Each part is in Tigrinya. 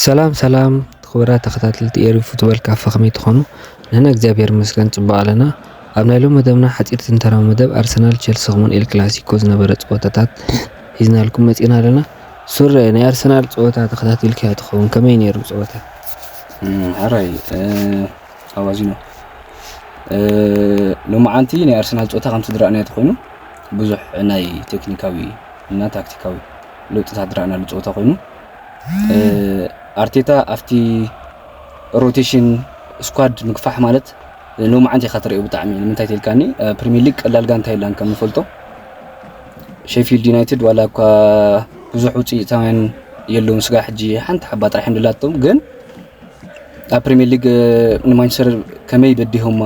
ሰላም ሰላም ክቡራት ተኸታተልቲ ኤሪ ፉትቦል ካፈ፣ ከመይ ትኾኑ? ንሕና እግዚኣብሔር ይመስገን ጽቡቕ ኣለና። ኣብ ናይ ሎም መደብና ሓጺር ትንተናዊ መደብ ኣርሰናል ቸልሲ ከምኡን ኤል ክላሲኮ ዝነበረ ጸወታታት ሒዝናልኩም መጺና ኣለና። ሱረ፣ ናይ ኣርሰናል ጸወታ ተኸታቲልካዮ ትኸውን፣ ከመይ ነይሩ ጸወታ? እም፣ ሕራይ፣ እ፣ ኣዋዚኖ። እ፣ ሎማዓንቲ ናይ ኣርሰናል ጸወታ ከምቲ ዝረኣናዮ ተኾይኑ ብዙሕ ናይ ቴክኒካዊ እና ታክቲካዊ ለውጥታት ዝረኣናሉ ጸወታ ኮይኑ፣ እ፣ ኣርቴታ ኣብቲ ሮቴሽን ስኳድ ምግፋሕ ማለት ሎማዓንቲ ኢኻ ትርእዮ ብጣዕሚ። ንምንታይ ተልካኒ፣ እ፣ ፕሪሚየር ሊግ ቀላል ጋንታ የላን ከም ንፈልጦ። ሼፊልድ ዩናይትድ ዋላ እኳ ብዙሕ ውፅኢታውያን የለውን፣ ስጋ ሕጂ ሓንቲ ሓባ ጥራሕ እዮም ድላቶም፣ ግን ኣብ ፕሪሚየር ሊግ፣ እ፣ ንማንቸስተር ከመይ በዲሆማ፣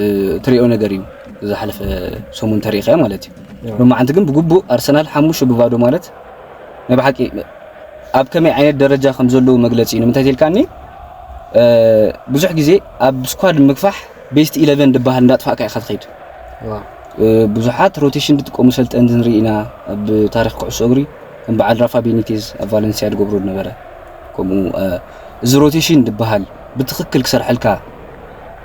እ፣ ትሪኦ ነገር እዩ። ዝሓለፈ ሰሙን ተሪኢኻዮ ማለት እዩ። ሎማዓንቲ ግን ብግቡእ ኣርሰናል ሓሙሽተ ብባዶ ማለት ናይ ብሓቂ ኣብ ከመይ ዓይነት ደረጃ ከም ዘለዉ መግለጺ እዩ። ንምንታይ ተልካኒ፣ እ፣ ብዙሕ ግዜ ኣብ ስኳድ ምግፋሕ ቤስት ኢለቨን ዝበሃል እንዳጥፋእካ ኢኻ ትኸይድ። እ፣ ብዙሓት ሮቴሽን ዝጥቀሙ ሰልጠንቲ ንርኢ ኢና ኣብ ታሪኽ ኩዕሶ እግሪ፣ ከም በዓል ራፋ ቤኒቴዝ ኣብ ቫለንሲያ ዝገብሮ ዝነበረ። ከምኡ፣ እ፣ እዚ ሮቴሽን ዝበሃል ብትኽክል ክሰርሐልካ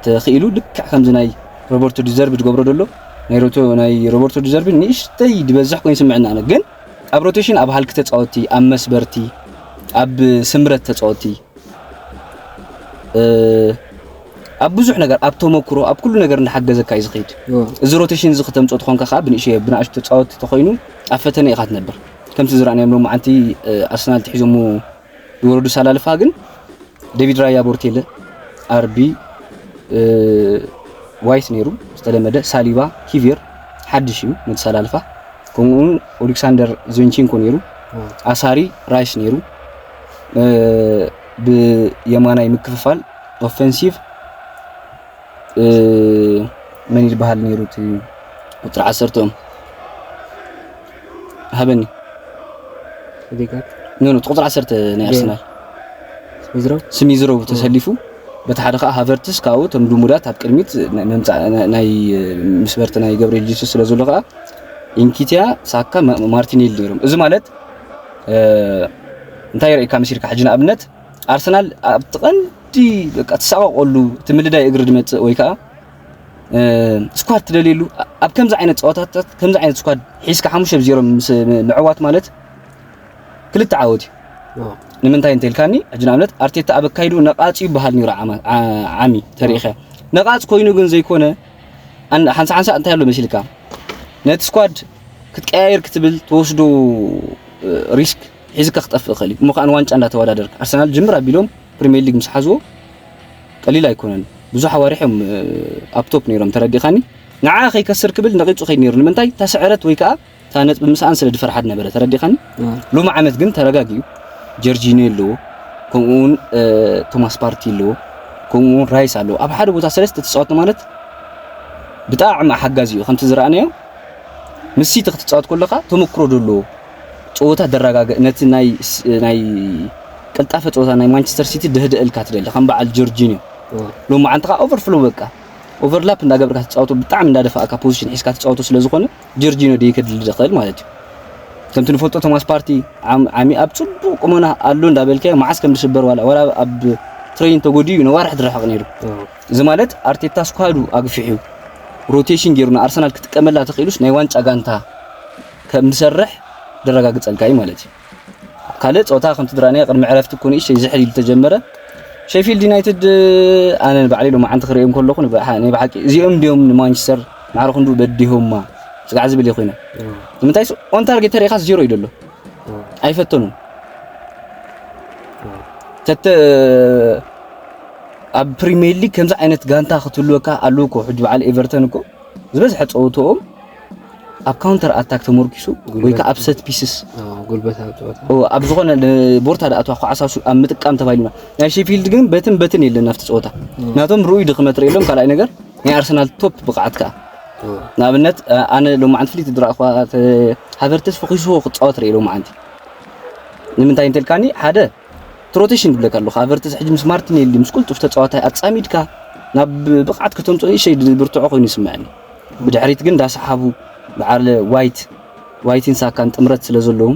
ተኽኢሉ፣ ልክዕ ከምዚ ናይ ሮበርቶ ዲዘርቢ ዝገብሮ ዘሎ፣ ናይ ሮቶ-፣ ናይ ሮበርቶ ዲዘርቢ ንእሽተይ ዝበዝሕ ኮይኑ ይስምዐና ኣሎ። ግን ኣብ ሮቴሽን ኣብ ሃልኪ ተጻወትቲ፣ ኣብ መስበርቲ፣ ኣብ ስምረት ተጻወትቲ፣ እ፣ ኣብ ብዙሕ ነገር፣ ኣብ ተመክሮ፣ ኣብ ኩሉ ነገር እንዳሓገዘካ እዩ ዝኸይድ። እዚ ሮቴሽን እዚ ከተምጽኦ ተኾንካ ከኣ ብንእሽተይ፣ ብንኣሽቱ ተጻወትቲ ተኾይኑ ኣብ ፈተነ ኢኻ ትነብር። ከምቲ ዝረኣናዮም ሎማዓንቲ፣ እ፣ ኣርሰናል ትሒዞሞ ዝወረዱ ሳላልፋ ግን ዴቪድ ራያ፣ ቦርቴለ፣ ኣርቢ፣ እ፣ ዋይት ነይሩ ዝተለመደ፣ ሳሊባ፣ ኪቪር ሓድሽ እዩ ነቲ ሳላልፋ፣ ከምኡውን ኦሌክሳንደር ዚንቼንኮ ነይሩ፣ ኣሳሪ፣ ራይስ ነይሩ። እ፣ ብየማናይ ምክፍፋል ኦፌንሲቭ፣ እ፣ መን ይበሃል ነይሩ እቲ ቁፅሪ ዓሰርተኦም? ሃበኒ። ኦዴጋርድ፣ ኖ፣ ኖ፣ እቲ ቁፅሪ ዓሰርተ ናይ ኦዴጋርድ። ኣርሰናል ስሚዝሮ፣ ስሚዝሮ ተሰሊፉ፣ በቲ ሓደ ከዓ ሃቨርትስ ካብኡ እቶም ድሙዳት ኣብ ቅድሚት ናይ ምምፃእ ናይ፣ ናይ ምስበርቲ ናይ ገብርኤል ጂሱስ ስለ ዘሎ ከዓ ኢንኪቲያ፣ ሳካ፣ ማ-፣ ማርቲኔሊ ነይሮም። እዚ ማለት፣ እ፣ እንታይ የርእየካ መሲልካ ሕጂ ንኣብነት ኣርሰናል ኣብቲ ቀንዲ በቃ ትሳቐቐሉ እቲ ምልዳይ እግሪ ዝመፅእ ወይ ከዓ፣ እ፣ ስኳድ ትደልየሉ ኣብ ከምዚ ዓይነት ፀዋታታት ከምዚ ዓይነት ስኳድ ሒዝካ ሓሙሽተ ብ ዜሮ ምስ ምዕዋት ማለት ክልተ ዓወት እዩ። ንምንታይ እንተልካኒ፣ ሕጂ ንኣብነት ኣርቴታ ኣብ ኣካይድኡ ነቓጽ ይበሃል ነይሩ ዓማ-፣ ዓ-፣ ዓሚ ተሪኢኻ። ነቓጽ ኮይኑ ግን ዘይኮነ፣ ኣን-፣ ሓንሳ ሓንሳ እንታይ ኣሎ መሲልካ? ነቲ ስኳድ ክትቀያየር ክትብል ትወስዶ፣ እ፣ ሪስክ ሒዝካ ክጠፍእ ይኽእል እዩ። እሞ ከኣ ንዋንጫ እንዳተወዳደርካ። ኣርሰናል ጅምር ኣቢሎም ፕሪሚየር ሊግ ምስ ሓዝዎ ቀሊል ኣይኮነን። ብዙሕ ኣዋርሕ እዮም፣ እ፣ ኣብ ቶፕ ነይሮም፣ ተረዲኻኒ? ንዓ ከይከስር ክብል ነቒጹ ከይድ ነይሩ። ንምንታይ? እታ ስዕረት ወይ ከኣ እታ ነጥቢ ምስኣን ስለ ዝፈርሓ ነበረ፣ ተረዲኻኒ? ሎሚ ዓመት ግን ተረጋጊኡ ጀርጂኒዮ ኣለዎ፣ ከምኡውን፣ እ፣ ቶማስ ፓርቲ ኣለዎ፣ ከምኡውን ራይስ ኣለዎ። ኣብ ሓደ ቦታ ሰለስተ ተጻወትቲ ማለት ብጣዕሚ ሓጋዚ እዩ። ከምቲ ዝረኣናዮ ምስ ሲቲ ክትጻወት ከለኻ ተመክሮ ዘለዎ ጸወታ ደረጋገ-፣ ነቲ ናይ ስ-፣ ናይ ቅልጣፈ ጸወታ ናይ ማንቸስተር ሲቲ ደህደአልካ ትደሊ፣ ከም በዓል ጆርጂኒዮ። ሎሚ ዓንትኻ ኦቨርፍሎ በቃ ኦቨርላፕ እንዳገበርካ ትጻወቶ፣ ብጣዕሚ እንዳደፋእካ ፖዚሽን ሒዝካ ትጻወቶ ስለ ዝኾነ ጆርጂኖ ድዩ ከድሊ ዝኽእል ማለት እዩ። ከምቲ ንፈልጦ ቶማስ ፓርቲ ዓም-፣ ዓሚ ኣብ ጽቡቕ ቁመና ኣሎ እንዳበልካዮ መዓስ ከም ዝስበር ዋላ፣ ዋላ ኣብ ትሬን ተጎዲኡ ነዋርሕ ዝረሕቕ ነይሩ። እዚ ማለት ኣርቴታ ስኳዱ ኣግፊሑ ሮቴሽን ገይሩ ንኣርሰናል ክጥቀመላ ተኽኢሉስ ናይ ዋንጫ ጋንታ ከም ዝሰርሕ ደረጋግጸልካ እዩ ማለት እዩ። ካልእ ጸወታ ከምቲ ዝረኣናዮ ቅድሚ ዕረፍቲ እኮ ንእሽተይ ዝሕል ኢሉ ተጀመረ። ሼፊልድ ዩናይትድ ኣነ ንባዕለይ ሎማዓንቲ ክርእዮም ከለኹ ንብሓ-፣ ናይ ብሓቂ እዚኦም ድዮም ንማንቸስተር ማዕረ ክንድኡ በዲሆማ ጽጋዕ ዝብል እየ ኮይነ። ንምንታይስ ኦን ታርጌት ተሪኢኻስ ዜሮ እዩ ዘሎ። ኣይፈተኑን። ተተ-፣ ኣብ ፕሪሚየር ሊግ ከምዚ ዓይነት ጋንታ ክትህልወካ ኣለዎ እኮ። ሕጂ በዓል ኤቨርተን እኮ ዝበዝሐ ጸወትኦም ኣብ ካውንተር ኣታክ ተመርኪሱ ወይ ከዓ ኣብ ሰት ፒስስ ጉልበት ኣብ ጸወታ ኦ፣ ኣብ ዝኾነ ቦርታ ደኣ ተዋኳ ዓሳሱ ኣብ ምጥቃም ተባሂሉና። ናይ ሼፊልድ ግን በትን በትን የለን ኣብቲ ጸወታ። ናቶም ርኡይ ድኽመት ርእየሎም። ካልኣይ ነገር ናይ ኣርሰናል ቶፕ ብቕዓት ከኣ። ንኣብነት፣ ኣነ ሎማዓንቲ ፍሊት ዝረኣኹዋ ሃቨርትስ ፈኺስዎ ክጻወት ርእየ ሎማዓንቲ። ንምንታይ እንተልካኒ፣ ሓደ እቲ ሮቴሽን ዝብለካ ኣለኹ። ሃቨርትስ ሕጂ ምስ ማርቲኔሊ ምስ ቅልጡፍ ተጻዋታይ ኣጻሚድካ ናብ ብቕዓት ከተምጽኦ ይሸይ ብርትዖ ኮይኑ ይስምዐኒ። ብድሕሪት ግን እንዳሰሓቡ በዓል ዋይት፣ ዋይትን ሳካን ጥምረት ስለ ዘለዎም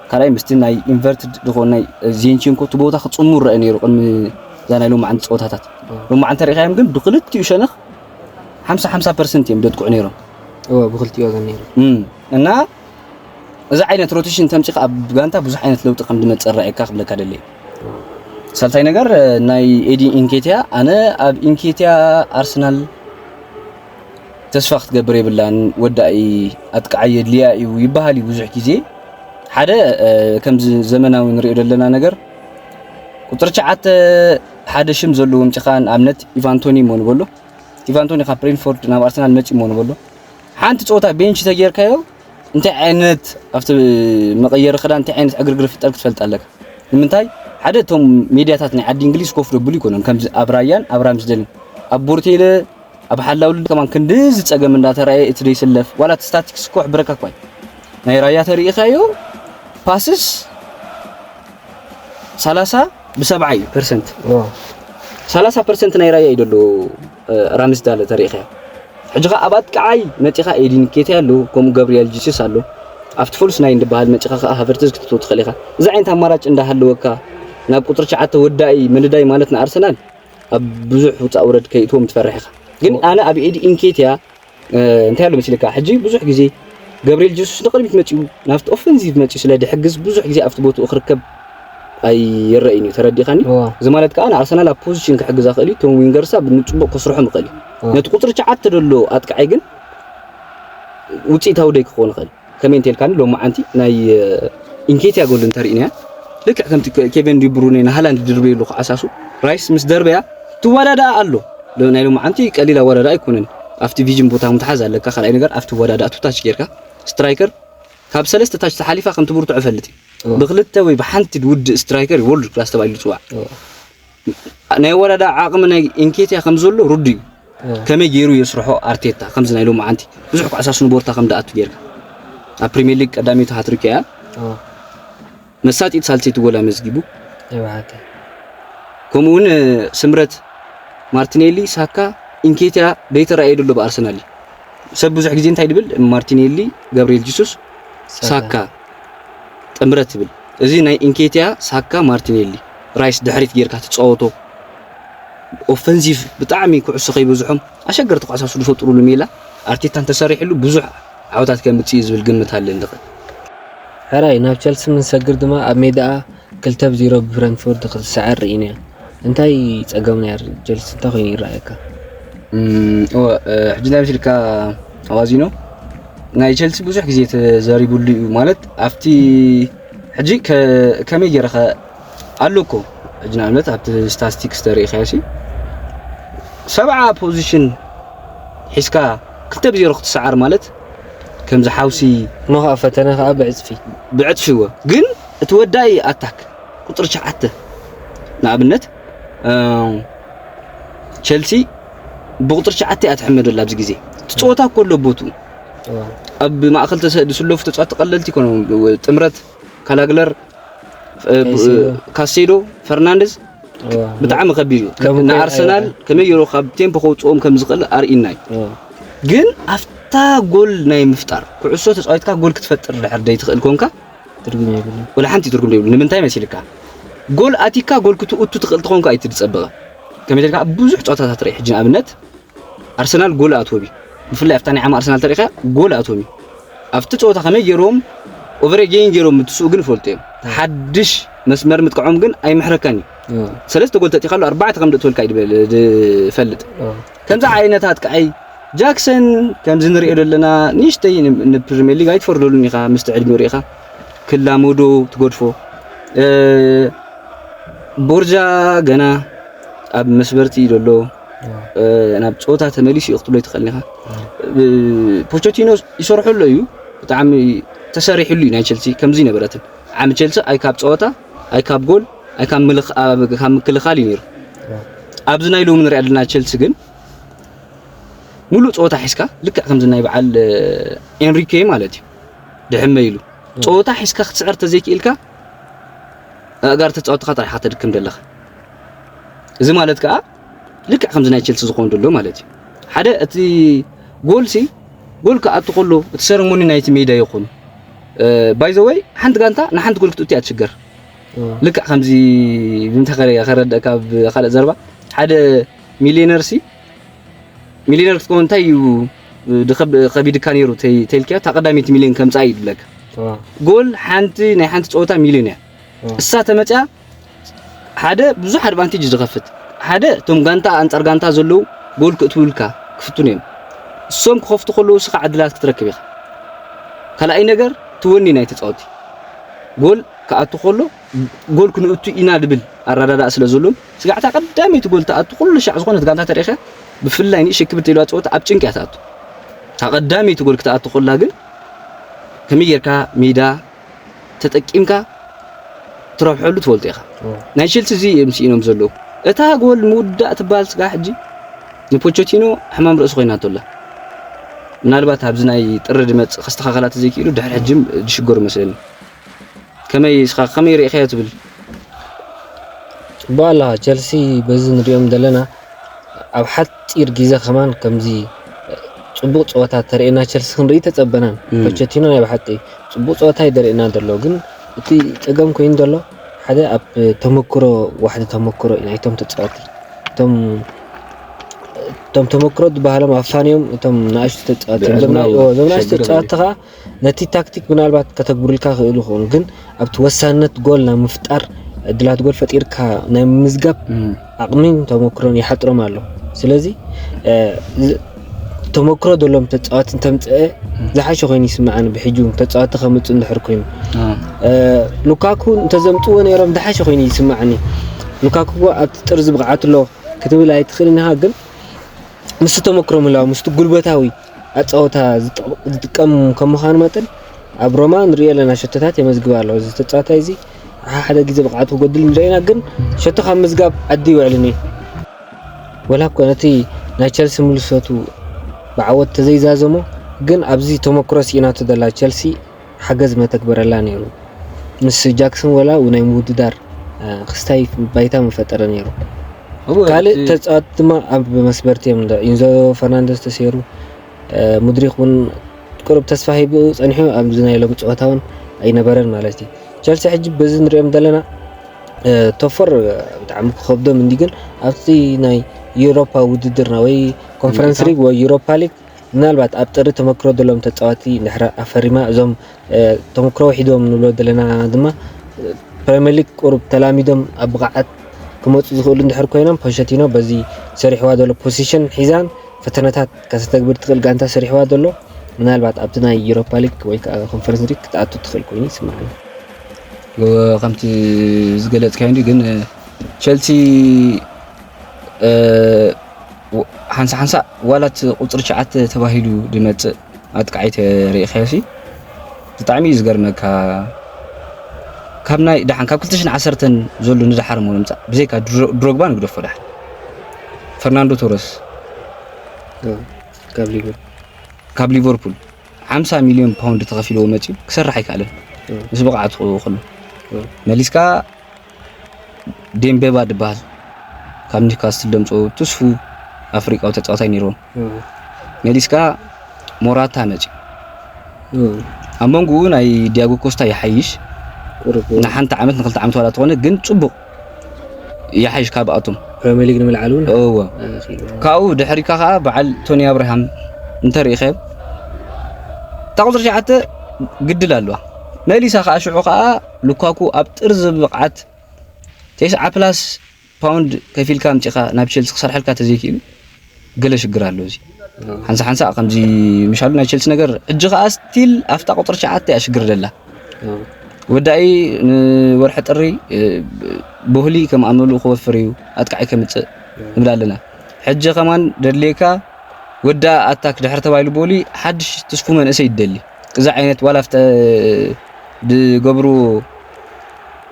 ካልኣይ ምስቲ ናይ ኢንቨርትድ ዝኾነ ናይ ዚንቼንኮ እቲ ቦታ ክጽሙ ረአ ነይሩ ቅድሚ እዛ ናይ ሎማዓንቲ ፀወታታት። ሎማዓንቲ ተሪእኻዮም ግን ብክልቲኡ ሸነኽ ሓምሳ ሓምሳ ፐርሰንት እዮም ደጥቅዑ ነይሮም። እወ ብክልቲኡ ወገን ነይሩ። እና እዚ ዓይነት ሮቴሽን ተምፂኻ ኣብ ጋንታ ብዙሕ ዓይነት ለውጢ ከም ዝመፅእ ረኣየካ ክብለካ ደለየ። ሳልሳይ ነገር ናይ ኤዲ ኢንኬትያ፣ ኣነ ኣብ ኢንኬትያ ኣርሰናል ተስፋ ክትገብር የብላን፣ ወዳኢ ኣጥቃዓይ የድልያ እዩ ይበሃል እዩ ብዙሕ ግዜ። ሓደ ከምዚ ዘመናዊ ንሪኦ ዘለና ነገር ቁፅሪ ትሽዓተ ሓደ ሽም ዘለዎ ምጭኻ ንኣብነት ኢቫንቶኒ እሞ ንበሎ። ኢቫንቶኒ ካብ ብሬንፎርድ ናብ ኣርሰናል መፂ እሞ ንበሎ። ሓንቲ ፀወታ ቤንች ተጌርካዮ እንታይ ዓይነት ኣብቲ መቐየሪ ክዳን እንታይ ዓይነት ዕግርግር ፍጠር ክትፈልጥ ኣለካ። ንምንታይ ሓደ እቶም ሜድያታት ናይ ዓዲ እንግሊዝ ኮፍ ደብሉ ይኮኖም ከምዚ ኣብ ራያን ኣብ ራምስደልን ኣብ ቦርቴለ ኣብ ሓላውሉ ከማን ክንድዚ ጸገም እንዳተራየ እቲ ደይስለፍ ዋላ እቲ ስታቲክስ እኮ ሕብረካ እኳ እዩ። ናይ ራያ ተሪኢኻዮ ፓስስ ሰላሳ ብሰብዓ እዩ ፐርሰንት። ሰላሳ ፐርሰንት ናይ ራያ እዩ ደሎ ራምስዳለ ተሪኢኻዮ። ሕጂ ኸኣ ኣብ ኣጥቃዓይ መጺኻ ኤዲን ኬትያ ኣሎ፣ ከምኡ ገብርኤል ጂሱስ ኣሎ። ኣብቲ ፎልስ ናይ እንድበሃል መጺኻ ኸኣ ሃቨርትዝ ክትእትው ትኽእል ኢኻ። እዚ ዓይነት ኣማራጭ እንዳሃለወካ ናብ ቁጽሪ ትሽዓተ ወዳኢ ምንዳይ ማለት ንኣርሰናል ኣብ ብዙሕ ውጻእ ውረድ ከይእትዎም ትፈርሕ ኢኻ። ግን ኣነ ኣብ ኤዲ ኢንኬትያ እንታይ ኣሎ መሲልካ ሕጂ ብዙሕ ግዜ ገብርኤል ጀሱስ ንቕድሚት መጺኡ ናብቲ ኦፈንሲቭ መጺኡ ስለ ድሕግዝ ብዙሕ ግዜ ኣብቲ ቦትኡ ክርከብ ኣይረእይን እዩ። ተረዲኻኒ? እዚ ማለት ከዓ ንኣርሰናል ኣብ ፖዚሽን ክሕግዛ ክእል እዩ። እቶም ዊንገርሳ ብንጽቡቕ ክስርሖም ይኽእል እዩ። ነቲ ቁፅሪ ትሽዓተ ዘሎ ኣጥቃዓይ ግን ውፅኢታዊ ደይ ክኸውን ይኽእል። ከመይ እንተልካኒ ሎማዓንቲ ናይ ኢንኬትያ ጎል እንተሪእናያ ልክዕ ከምቲ ኬቨን ዲብሩኔ ንሃላንድ ድርበየሉ ክዓሳሱ ራይስ ምስ ደርበያ ትወዳዳኣ ኣሎ። ናይ ሎማዓንቲ ቀሊል ኣወዳዳ ኣይኮነን። ኣብቲ ቪዥን ቦታ ምትሓዝ ኣለካ። ካልኣይ ነገር ኣብቲ ወዳዳ ቱታች ጌርካ ስትራይከር ካብ ሰለስተ ታች ተሓሊፋ ከም ትብርትዖ እፈልጥ እዩ። ብክልተ ወይ ብሓንቲ ውድእ ስትራይከር እዩ ወርልድ ክላስ ተባሂሉ ዝፅዋዕ። ናይ ወዳዳ ዓቕሚ ናይ ኢንኬትያ ከም ዘሎ ርዱ እዩ። ከመይ ገይሩ የስርሖ ኣርቴታ ከምዚ ናይ ሎማዓንቲ ብዙሕ ኳዕሳስ ንቦርታ ከም ደኣቱ ጌርካ ኣብ ፕሪሚየር ሊግ ቀዳመይቲ ሃትሪክ እያ። መሳጢት ሳልሰይቲ ጎል ኣመዝጊቡ። ከምኡ እውን ስምረት ማርቲኔሊ፣ ሳካ፣ ኢንኬትያ ደይተራእየ ደሎ ብኣርሰናል እዩ። ሰብ ብዙሕ ግዜ እንታይ ድብል ማርቲኔሊ፣ ገብርኤል ጂሱስ፣ ሳካ ጥምረት ትብል። እዚ ናይ ኢንኬትያ፣ ሳካ፣ ማርቲኔሊ፣ ራይስ ድሕሪት ጌርካ ትጻወቶ ኦፈንሲቭ ብጣዕሚ ኩዕሶ ከይበዝሖም ኣሸገርቲ ኳሳሱ ዝፈጥሩሉ ሜላ ኣርቴታ እንተሰሪሕሉ ብዙሕ ዓወታት ከምጽእ እዩ ዝብል ግምት ኣለኒ። ድኸ ሕራይ ናብ ቸልሲ ምንሰግር ድማ ኣብ ሜዳኣ ክልተ ብ ዜሮ ብብረንትፎርድ ክትስዓር ርኢናያ። እንታይ ጸገምና እያ ቸልሲ እንታይ ኮይኑ ይረኣየካ? እወ ሕጂ እንታይ መሲልካ ኣዋዚኖ ናይ ቸልሲ ብዙሕ ግዜ ተዘሪቡሉ እዩ ማለት ኣብቲ ሕጂ ከመይ ገይረ ኣሎ እኮ ሕጂ ንኣብነት ኣብቲ ስታስቲክስ ተሪኢኻዮ ሲ ሰብዓ ፖዚሽን ሒዝካ ክልተ ብዜሮ ክትሰዓር ማለት ከምዚ ሓውሲ ኖኻ ፈተነ ከዓ ብዕፅፊ ብዕፅፊ እወ ግን እቲ ወዳኢ ኣታክ ቁፅሪ ትሽዓተ ንኣብነት ቸልሲ ብቁፅሪ ትሽዓተ እያ ትሕመደላ ኣብዚ ግዜ እቲ ፀወታ እኮ ኣሎ ቦቱ ኣብ ማእኸል ዝስለፉ ተፃወቲ ቀለልቲ ይኮኑ ጥምረት ካላግለር ካሴዶ ፈርናንደዝ ብጣዕሚ ከቢድ እዩ ንኣርሰናል ከመይ ገይሩ ካብ ቴምፖ ከውፅኦም ከም ዝኽእል ኣርኢና እዩ ግን ኣብታ ጎል ናይ ምፍጣር ኩዕሶ ተፃዊትካ ጎል ክትፈጥር ድሕር ደይ ትኽእል ኮንካ ወላ ሓንቲ ትርጉም ዘይብሉ ንምንታይ መሲልካ ጎል ኣቲካ ጎል ክትእቱ ትኽእል ተኾንካ ኣይትድፀበቐ ከመይ ተልካ ብዙሕ ፀወታታት ርኢ ሕጂ ንኣብነት ኣርሰናል ጎል ኣትወቢ ብፍላይ ኣብታ ናይ ዓማ ኣርሰናል ተሪኻ ጎል ኣትወቢ ኣብቲ ፀወታ ከመይ ገይሮም ኦቨር ጌን ገይሮም ምትስኡ ግን ይፈልጡ እዮም ሓድሽ መስመር ምጥቅዖም ግን ኣይምሕረካን እዩ ሰለስተ ጎል ተጢኻሉ ኣርባዕተ ከም ደእትወልካ እዩ ዝፈልጥ ከምዚ ዓይነት ኣጥቃዓይ ጃክሰን ከምዚ ንሪኦ ዘለና ንእሽተይ ንፕሪሚየር ሊግ ኣይትፈርደሉን ኢኻ ምስቲ ዕድሚኡ ሪኢኻ ክላመዶ ትገድፎ ቦርጃ ገና ኣብ መስበርቲ እዩ ዘሎ ናብ ፀወታ ተመሊሱ እዩ ክትብሎ ትኽእል ኢኻ ፖቸቲኖ ይሰርሐሎ እዩ ብጣዕሚ ተሰሪሕሉ እዩ ናይ ቸልሲ ከምዚ ነበረትን ዓሚ ቸልሲ ኣይ ካብ ፀወታ ኣይ ካብ ጎል ኣይ ካብ ምክልኻል እዩ ነይሩ ኣብዚ ናይ ሎሚ ንሪኣ ዘለና ቸልሲ ግን ሙሉእ ፀወታ ሒዝካ ልክዕ ከምዚ ናይ በዓል ኤንሪኬ ማለት እዩ ድሕመ ኢሉ ፀወታ ሒዝካ ክትስዕር ተዘይክኢልካ ኣእጋር ተፃወትካ ጥራሕ ከተድክም ዘለኻ እዚ ማለት ከዓ ልክዕ ከምዚ ናይ ቸልሲ ዝኾን ዘሎ ማለት እዩ ሓደ እቲ ጎል ሲ ጎል ክኣቱ ከሎ እቲ ሰረሞኒ ናይቲ ሜዳ ይኹን ባይ ዘ ወይ ሓንቲ ጋንታ ንሓንቲ ጎል ክትእቱ እያ ትሽገር። ልክዕ ከምዚ ብምንታይ ከረ- ከረድእ ካብ ካልእ ዘረባ ሓደ ሚሊዮነር ሲ ሚሊዮነር ክትከውን እንታይ እዩ ድኸብ- ከቢድካ ነይሩ ተይ- ተልክያ እታ ቀዳመይቲ ሚሊዮን ከምፃእ እዩ ድብለካ። ጎል ሓንቲ ናይ ሓንቲ ፀወታ ሚሊዮን እያ። እሳ ተመፅያ ሓደ ብዙሕ ኣድቫንቴጅ ዝኸፍት ሓደ እቶም ጋንታ ኣንፃር ጋንታ ዘለዉ ጎል ክእትውልካ ክፍትኑ እዮም። እሶም ክኸፍቱ ከለዉ እስኻ ዕድላት ክትረክብ ኢኻ። ካልኣይ ነገር ትወኒ ናይ ተፃወቲ ጎል ክኣቱ ከሎ ጎል ክንእቱ ኢና ድብል ኣረዳዳእ ስለ ዘሎም ስጋዕታ ቀዳመይቲ ጎል ትኣቱ ኩሉ ሻዕ ዝኾነት ጋንታ ተሪኸ ብፍላይ ንእሽተይ ክብር ተይልዋ ፀወታ ኣብ ጭንቂ እያ ትኣቱ። እታ ቀዳመይቲ ጎል ክትኣቱ ከላ ግን ከመይ ጌርካ ሜዳ ተጠቂምካ ትረብሐሉ ትፈልጦ ኢኻ። ናይ ቸልሲ እዚ እዮም ስኢኖም ዘለዉ። እታ ጎል ምውዳእ ትበሃል ስጋ ሕጂ ንፖቸቲኖ ሕማም ርእሲ ኮይናቶ ኣላ። ምናልባት ኣብዚ ናይ ጥሪ ድመጽእ ከስተኻኸላ ተዘይክኢሉ ድሕሪ ሕጂ ድሽገሩ መስለኒ። ከመይ እስኻ ከመይ ርኢኻዮ ትብል? ጽቡቕ ኣለኻ። ቸልሲ በዚ ንሪኦም ዘለና ኣብ ሓጺር ግዜ ከማን ከምዚ ጽቡቕ ጸወታ ተርእየና ቸልሲ ክንርኢ ተጸበናን። ፖቸቲኖ ናይ ብሓቂ ጽቡቕ ጸወታ እዩ ደርእየና ዘሎ፣ ግን እቲ ጸገም ኮይኑ ዘሎ ሓደ ኣብ ተመክሮ ዋሕዲ ተመክሮ እዩ ናይቶም ተጻወቲ እቶም እቶም ተመክሮ ዝበሃሎም ኣፋንዮም እቶም ንኣሽቱ ተጻወቲ እዮም። እዞም ናይ- እዞም ንኣሽቱ ተጻወቲ ከዓ ነቲ ታክቲክ ምናልባት ከተግብሩልካ ክእሉ ይኽእሉ፣ ግን ኣብቲ ወሳንነት ጎል ናይ ምፍጣር ዕድላት ጎል ፈጢርካ ናይ ምምዝጋብ ዓቕሚን ተመክሮን ይሓጥሮም ኣሎ። ስለዚ ተመክሮ ዘለዎም ተፃወቲ እንተምፅአ ዝሓሸ ኮይኑ ይስምዓኒ። ብሕጂ እውን ተፃወቲ ከምፁ እንድሕር ኮይኑ ሉካኩ እንተዘምፅዎ ነይሮም ዝሓሸ ኮይኑ ይስምዓኒ። ሉካኩ ኣብቲ ጥርዚ ብቕዓት ኣሎ ክትብል ኣይትኽእልን ኢኻ፣ ግን ምስቲ ተመክሮ ምህላው ምስቲ ጉልበታዊ ኣፃወታ ዝጥቀም ከም ምዃኑ መጠን ኣብ ሮማ ንሪኦ ኣለና ሸቶታት የመዝግብ ኣሎ። እዚ ተፃዋታይ እዚ ሓደ ግዜ ብቕዓቱ ክጎድል ንሪኦ ኢና፣ ግን ሸቶ ካብ ምዝጋብ ዓዲ ይውዕልን እዩ። ወላ እኮ ነቲ ናይ ቸልሲ ምልሰቱ ብዓወት ተዘይዛዘሞ፣ ግን ኣብዚ ተመክሮ ስኢናቶ ዘላ ቸልሲ ሓገዝ መተግበረላ ነይሩ። ምስ ጃክሰን ወላ ናይ ምውድዳር ክስታይ ባይታ ምፈጠረ ነይሩ። ካልእ ተፃወት ድማ ኣብ መስበርቲ እዮም። ኢንዞ ፈርናንደስ ተሰይሩ፣ ሙድሪክ እውን ቅሩብ ተስፋ ሂቡ ፀኒሑ ኣብዚ ናይ ሎም ፀወታ እውን ኣይነበረን ማለት እዩ። ቸልሲ ሕጂ በዚ ንሪኦም ዘለና ቶፎር ብጣዕሚ ክኸብዶም እንዲ ግን ኣብቲ ናይ ዩሮፓ ውድድርና ወይ ኮንፈረንስ ሊግ ወይ ዩሮፓ ሊግ ምናልባት ኣብ ጥሪ ተመክሮ ዘለዎም ተፃዋቲ እንድሕር ኣፈሪማ እዞም ተመክሮ ውሒዶም ንብሎ ዘለና ድማ ፕሪምየር ሊግ ቁሩብ ተላሚዶም ኣብ ብቕዓት ክመፁ ዝኽእሉ እንድሕር ኮይኖም ፖሸቲኖ በዚ ሰሪሕዋ ዘሎ ፖሲሽን ሒዛን ፈተነታት ከተተግብር ትኽእል ጋንታ ሰሪሕዋ ዘሎ ምናልባት ኣብቲ ናይ ዩሮፓ ሊግ ወይ ከዓ ኮንፈረንስ ሊግ ክትኣቱ ትኽእል ኮይኑ ይስምዓኒ። ከምቲ ዝገለፅካዮ እንዲ ግን ቸልሲ ሓንሳ ሓንሳ ዋላት ቁፅሪ ትሽዓተ ተባሂሉ ዝመፅእ ኣጥቃዒ ተሪኢኻዮ ሲ ብጣዕሚ እዩ ዝገርመካ። ካብ ናይ ደሓን ካብ ክልተ ሽሕን ዓሰርተን ዘሎ ንደሓር እሞ ንምፃእ ብዘይካ ድሮግባ ንግደፎ ደሓን ፈርናንዶ ቶረስ ካብ ሊቨርፑል ካብ ሊቨርፑል ሓምሳ ሚልዮን ፓውንድ ተኸፊልዎ መፂኡ ክሰርሕ ኣይከኣለን። ምስ ብቕዓቱ ከሎ መሊስካ ዴምቤባ ዝበሃል ካብ ኒውካስትል ደምፅኡ ትስፉ ኣፍሪቃዊ ተፃዋታይ ነይርዎም። መሊስካ ሞራታ መፂኡ ኣብ መንጎኡ ናይ ዲያጎ ኮስታ ይሓይሽ ንሓንቲ ዓመት ንክልተ ዓመት ዋላ ተኾነ ግን ፅቡቕ ይሓይሽ ካብኣቶም ፕሪሚየር ሊግ ንምልዓል እውን እወ ካብኡ ድሕሪካ ከዓ በዓል ቶኒ ኣብርሃም እንተሪኢኸ እታ ቁፅሪ ትሽዓተ ግድል ኣለዋ መሊሳ ከዓ ሽዑ ከዓ ሉካኩ ኣብ ጥርዚ ብቕዓት ተስዓ ፕላስ ፓውንድ ከፊልካ ኣምፂኻ ናብ ቸልሲ ክሰርሐልካ ተዘይክኢሉ ገለ ሽግር ኣሎ እዚ ሓንሳ ሓንሳ ከምዚ ምሻሉ ናይ ቸልሲ ነገር ሕጂ ከዓ ስቲል ኣብታ ቁፅሪ ትሽዓተ እያ ሽግር ደላ ወዳኢ ንወርሒ ጥሪ ቦህሊ ከም ኣመሉ ክወፍር እዩ ኣጥቃዒ ከምፅእ ንብል ኣለና ሕጂ ከማን ደድልየካ ወዳ ኣታክ ድሕር ተባሂሉ ቦሊ ሓድሽ ትስፉ መንእሰይ ይደሊ እዚ ዓይነት ዋላ ፍተ ድገብሩ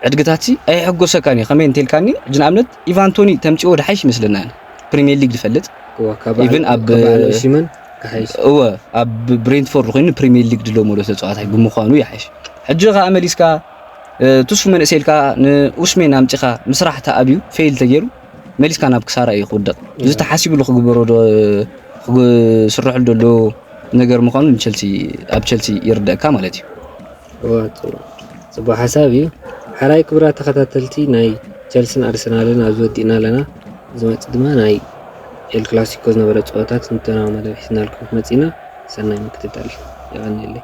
ዕድግታት ሲ ኣይሕጎሰካን እዩ ከመይ እንተልካኒ ሕጂ ንኣብነት ኢቫንቶኒ ተምፅዎ ድሓይሽ ይመስለና ፕሪሚየር ሊግ ዝፈልጥ ኢቭን ኣብ ሲመን ክሓይሽ እወ ኣብ ብሬንትፎርድ ኮይኑ ፕሪሚየር ሊግ ድሎ መሎ ተፃዋታይ ብምዃኑ ይሓይሽ ሕጂ ከዓ መሊስካ ትስፉ መንእሰይ ኢልካ ንኡስሜን ኣምፂኻ ምስራሕ ተኣብዩ ፌል ተገይሩ መሊስካ ናብ ክሳራ እዩ ክውደቕ እዚ ተሓሲብሉ ክግበሮ ዶ ክስረሐሉ ዘሎ ነገር ምዃኑ ንቸልሲ ኣብ ቸልሲ ይርደእካ ማለት እዩ ጽቡቕ ሓሳብ እዩ። ሓራይ ክቡራት ተኸታተልቲ ናይ ቸልስን ኣርሰናልን ኣብዚ ወዲእና ኣለና። ዝመጽእ ድማ ናይ ኤል ክላሲኮ ዝነበረ ፀወታት ንተናው መደብ ሒዝናልኩም መጺና። ሰናይ ምክትታል። የቐንየለይ።